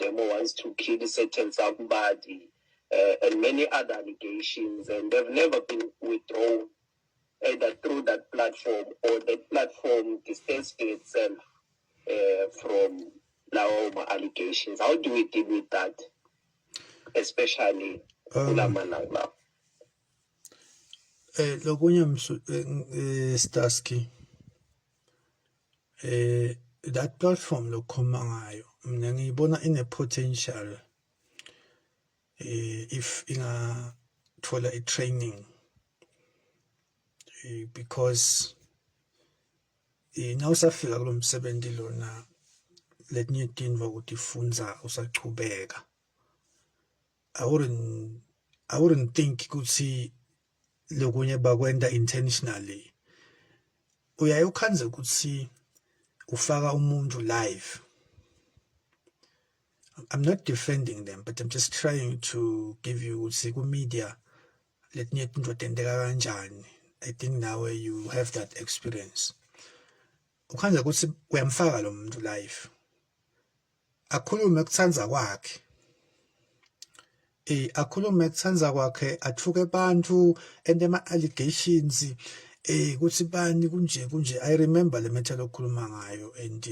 Demo wants to kill certain somebody, and many other allegations, and they've never been withdrawn either through that platform or that platform distancing itself from lawo allegations. How do we deal with that, especially kulamalanga lawo? Lokunye Starsky, that platform lokhuluma ngayo, mina ngiyibona ine potential if ingathola i training, because nawusafika kulo msebenzi lona, letinye tintfo kutifundza usachubeka. I wouldn't think ukuthi lokunye bakwenta intentionally. Uyaye ukhandze ukuthi ufaka umuntu live. I'm not defending them, but I'm just trying to give you ukuthi ku media letinye tintfo tenteka kanjani. I think nawe you have that experience. Ukhandza ukuthi uyamfaka lo muntu live, akhulume kuthandza kwakhe, akhulume kuthandza kwakhe, athuke abantu and ema allegations ukuthi bani kunje kunje. I remember le matter lokukhuluma ngayo, and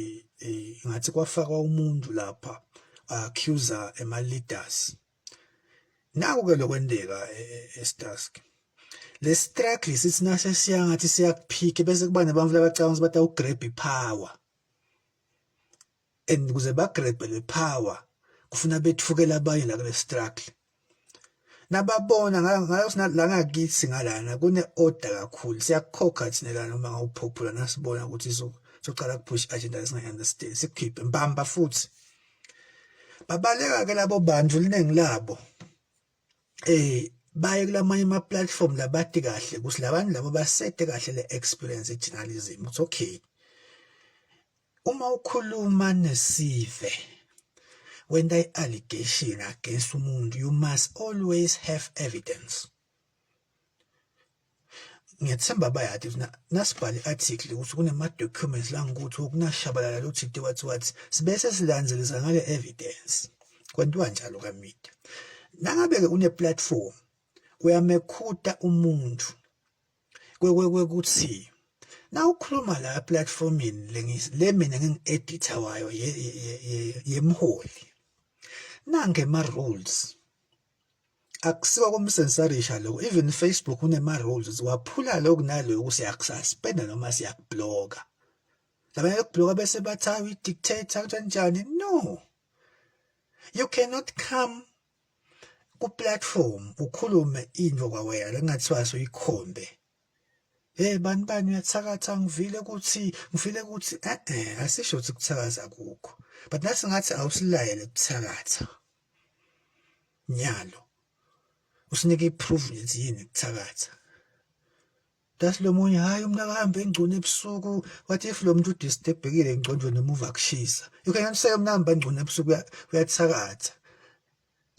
ngathi kwafakwa umuntu lapha accuse ema leaders. Naku ke lokwenteka eStask, le struggle sithi nase siya ngathi siyakuphika, bese kuba nabantu labacabanga ukuthi batawugrab ipower, and ukuze bagrabhe le power kufuna bethukela abanye la kule struggle. Nababona ngayo la ngakithi ngalana kune order kakhulu, siyakukhokha thina la noma ngawuphophula. Nasibona ukuthi socala kupush agenda esingayi-understand, sikukhiphe mbamba futhi. Babaleka ke labo bantu, liningi labo baye kulamanye ama platform labati kahle ukuthi labantu labo basete kahle le experience e-journalism, ukuthi okay, uma ukhuluma nesive, wenta i-allegation against umuntu, you must always have evidence. Ngiyathemba bayati ukuthi nasibhala i-article ukuthi kunema-documents la ngikuthi kunashabalala lothide wathi wathi, sibese silandzelisa ngale evidence. Kwentiwa njalo ka-media. Nangabe-ke une-platform, uyamekhuta umuntu kwekuthi na ukhuluma la platformini le, mina ngingi-editor wayo yemholi, nange ama-rules akusiwa kumsensarisha lokho. Even Facebook unema-rules, waphula lokhu naloku, siyakususpenda noma siyakubloka. Labanye bekubloka bese bathi, "Hayi, uyi-dictator," kanjani. No, you cannot come ku-platform ukhulume into kwawena lengathiwa soyikhombe, "Hey, bani bani uyathakatha, ngivile ukuthi asisho ukuthi kuthakaza kukho, but nasi ngathi awusilayele kuthakatha nyalo, usinike iproof nje yini kuthakatha." That's lo munye, hayi, umuntu akahambe engcone ebusuku. What if lo muntu udisturbekile engcondweni noma uva kushisa? You cannot say umuntu ahamba engcone ebusuku uyathakatha.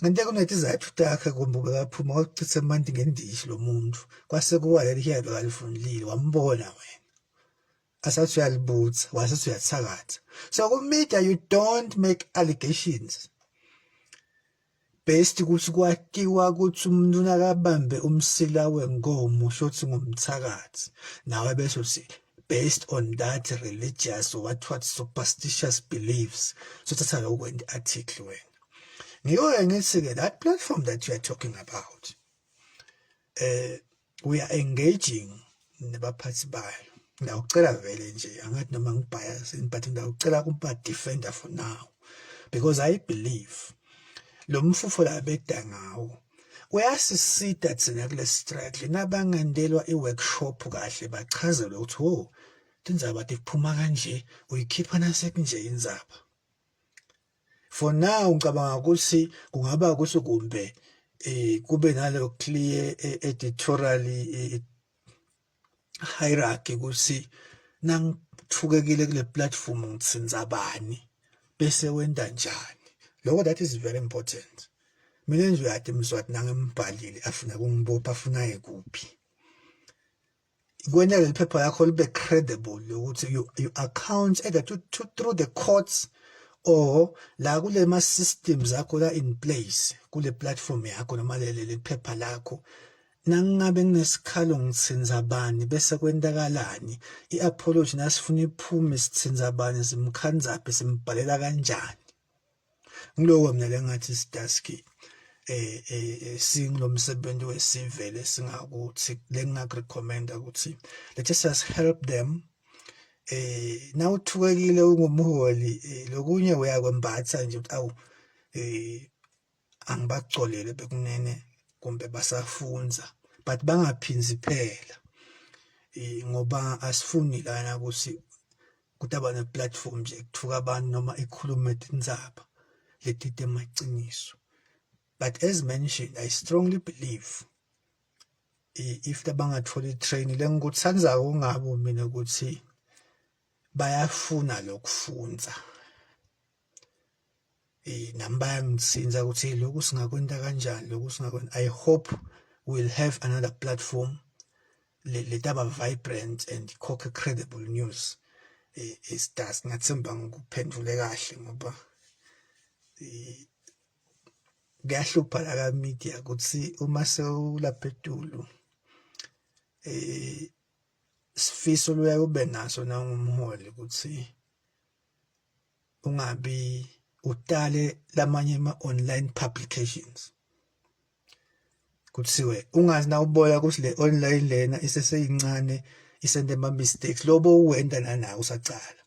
Ngento kunetizathu takhe, kumbe bekaphuma wachitha emanti ngendishi lo muntu, kwase kuwa leli hiya bekalifundile, wambona wena asathi uyalibutha, wasethi uyathakatha. So ku-media you don't make allegations based ukuthi kwatiwa ukuthi umuntu nakabambe umsila wenkomo shothi ngumthakathi, nawe bese uthi based on that religious or what superstitious beliefs, so thatha lokho kwenta article wena. Ngiko-ke ngithi-ke that platform that you are talking about, we are engaging nabaphathi bayo. Ngiyawucela vele nje, angathi noma ngibias, but ngiyawucela kuba defender for now, because I believe lo mfufo la beda ngawo uyasisida thina kule struggle. Nabangendelwa i-workshop kahle, bachazelwe ukuthi, oh, tindzaba tiphuma kanje, uyikhipha nasekunje indzaba. For now ngicabanga ukuthi kungaba ukuthi kumbe kube nalo clear editorial hierarchy ukuthi nangithukekile kule platform ngitsinza bani, bese wenta njani lokho. That is very important. Mina nje uyade Mswati nangimbhalile afuna kungibopha, afuna kuphi kwena leli phepha yakho libe credible ukuthi you account either to through the courts. Or la kule ma systems akho la in place kule platform yakho noma leli phepha lakho, nangabe kunesikhalo ngithinza bani bese kwentakalani, i-apology nasifuna iphume sithinza bani, simkhanzaphi, simbhalela kanjani? Ngiloko mina lengathi sidaski singilomsebenzi wesivele singakuthi lengingakurecommenda ukuthi let us just help them. Nawuthukekile ungumholi, lokunye uyakwembatha nje ukuthi awu, angibacolele bekunene kumbe basafunza, but bangaphindzi phela, ngoba asifuni lana ukuthi kutaba ne-platform nje ekuthuka abantu noma ikhulume tindzaba letite emaciniso. But as mentioned, I strongly believe if labangathola i-training, lengikuthandzako ngabo mina ukuthi bayafuna lokufundza, nami bayangithinta ukuthi lokhu singakwenta kanjani, lokhu singakwenta. I hope we'll have another platform letaba vibrant and ikhokhe credible news. Stars, ngathemba ngikuphendule kahle ngoba kuyahlupha la ka media ukuthi uma sewulapha etulu, sifiso loya ube naso nangumholi ukuthi ungabi utale lamanye ama online publications, kuthiwe ungazi nawuboya ukuthi le online lena iseseyincane, isende ama mistakes lobo uwenda nanawo usacala,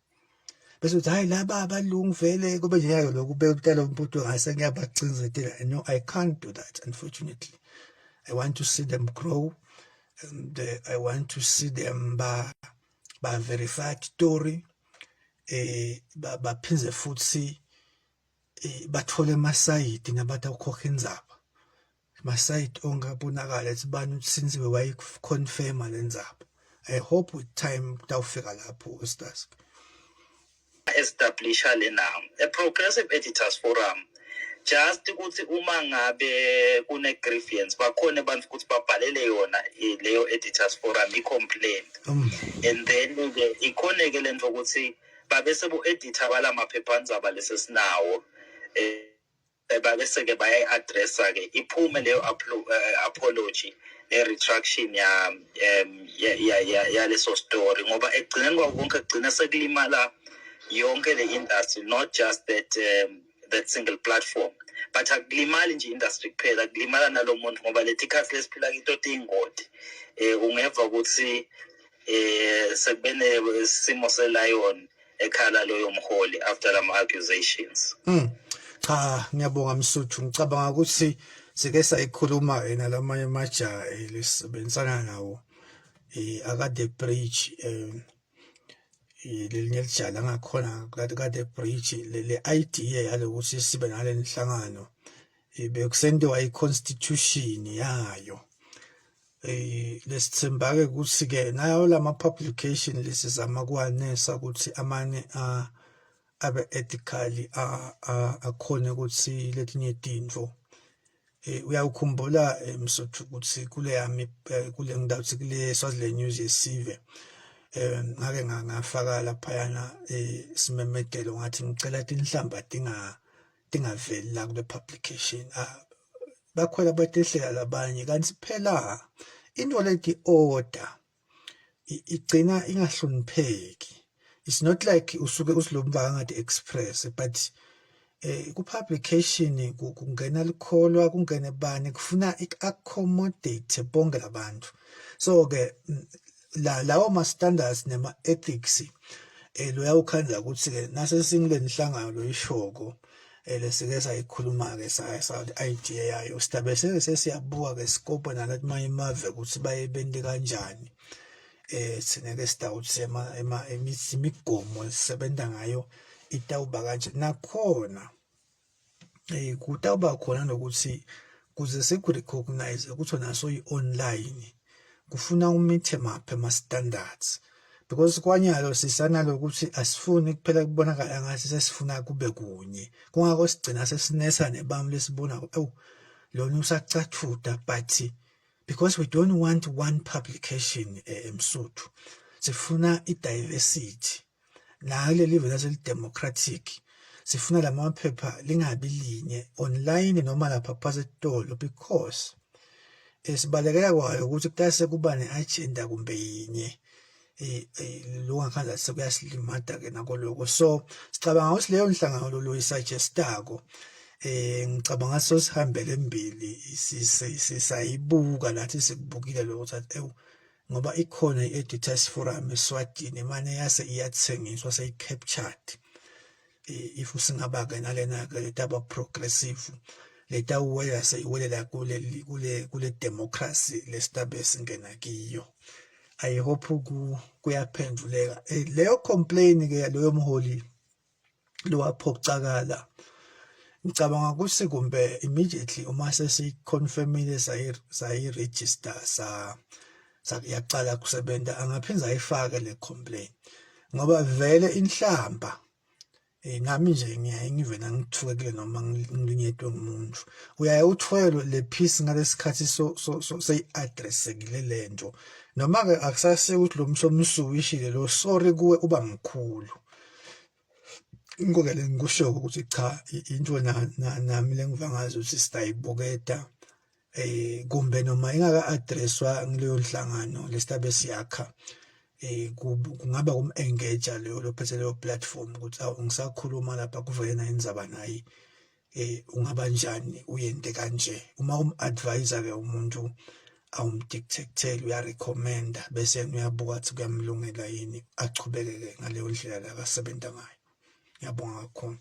bese uthi hayi, laba abalungu vele kube nje yayo lokhu bekutala umputo ngase ngiyabacinzetela. No, I can't do that, unfortunately. I want to see them grow and I want to see them ba verified story, baphindze futhi bathole amasayidi nabantu akhokha indzaba, masayidi ongabonakala ethi bani uthinziwe wayiconfirma le ndzaba. I hope with time kutawufika lapho, Stars. Establisha lena a Progressive Editors Forum just ukuthi uma ngabe kune grievance, bakhona abantu ukuthi babhalele yona leyo editors forum i-complaint, and then ke ikhoneke lento ukuthi babe sebo editor balamaphephandzaba lesesinawo, babe seke bayayi-addressa ke, iphume leyo apology ne-retraction ya um yaleso story, ngoba ekugcineni kwako konke kugcina sekulimala yonke le industry, not just that single platform. But akulimali nje industry kuphela, kulimala nalo muntu, ngoba leti khathi lesiphila kito tiyingoti. Ungeva ukuthi sekube nesimo se-lion ekhala loyo mholi after lama accusations. Cha, ngiyabonga Msuthu. Ngicabanga ukuthi sike sayikhuluma yena lamanye amajaha lesebenzisana nawo, akade bridge, lelinye lijala ngakhona kade bridge le idea yalokuthi sibe nale nhlangano, bekusentiwa i-constitution yayo. Lesithemba ke ukuthi ke nayo lama publication lesizama kwanesa ukuthi amanye a abe ethically, akhone ukuthi letinye tintfo. Uyawukhumbula, Msuthu, ukuthi kule yami, kule ndawo, kule Swaziland News yesive, ngake ngafaka laphayana simemedelo, ngathi ngicela tinhlamba tingaveli la kule publication. Bakhwela batehlela labanye, kanti phela into leti order igcina ingahlonipheki. It's not like usuke usilomva ngathi express, but ku publication kungena likholwa, kungene bani, kufuna accommodate bonke labantu. So ke la lawo ma standards nema ethics loyawukhandza ukuthi ke nase singile inhlangano loyishoko, lesike sayikhuluma ke sa idea yayo, sidabe sesiyabuka ke scope nalathi manye mave ukuthi baye bente kanjani. Thina ke sidawuthi ema imigomo esisebenza ngayo itawuba kanje, nakhona kutawuba khona nokuthi kuze siku-recognize ukuthi naso i-online kufuna umithe maphi ama-standards, because kwanyalo sisanalo ukuthi asifuni kuphela kubonakala ngathi sesifuna kube kunye. Kungako sigcina sesinesa nebami lesibona ewu lona usacathuda, but because we don't want one publication, eMsuthu, sifuna i-diversity. Naleli live laseli-democratic. Sifuna lamaphepha lingabi linye online noma lapha phasi etolo because sibalekela kwayo ukuthi kutase kuba ne-agenda kumbe yinye lokungakhanza sekuyasilimata ke nako lokho. So sicabanga ukuthi leyo nhlangano lo loyisuggestako, ngicabanga sosihambele embili, sisayibuka lathi, sikubukile lokho ukuthi ewu, ngoba ikhona i-editors forum eSwatini mane yase iyathengiswa, seyi-captured. If singaba-ke nalena-ke letaba progressive, letawuwela seyiwelela kule democracy lesitabe singena kiyo. I hope kuyaphenduleka leyo complain ke loyo mholi lowaphocakala. Ngicabanga ukuthi kumbe immediately uma sesiyiconfirmile, sayi-register, sa yaqala kusebenza, angaphinda ayifake le complaint ngoba vele inhlamba, nami nje ngiyaye ngive nangithukekile noma ngilinyetwe ngumuntu. Uyaye uthwele le piece ngalesikhathi so so seyi-addressekile lento, noma ke akusase ukuthi lo msomsuwishile lo sorry kuwe uba mkhulu. Ingoke lengikusho ukuthi cha, into nami lengiva ngazi ukuthi sitayibuketa kumbe noma ingaka addresswa kuleyo nhlangano lesitabe siyakha, kungaba kum-engage leyo lophethe leyo platform ukuthi awu, ngisakhuluma lapha kuvele na indzaba nayi, ungaba njani uyente kanje. Uma um-advisor ke umuntu, awumdictateli, uyarecommenda, bese yena uyabuka ukuthi kuyamlungela yini, achubeke-ke ngaleyo ndlela la akasebenta ngayo. Ngiyabonga kakhulu.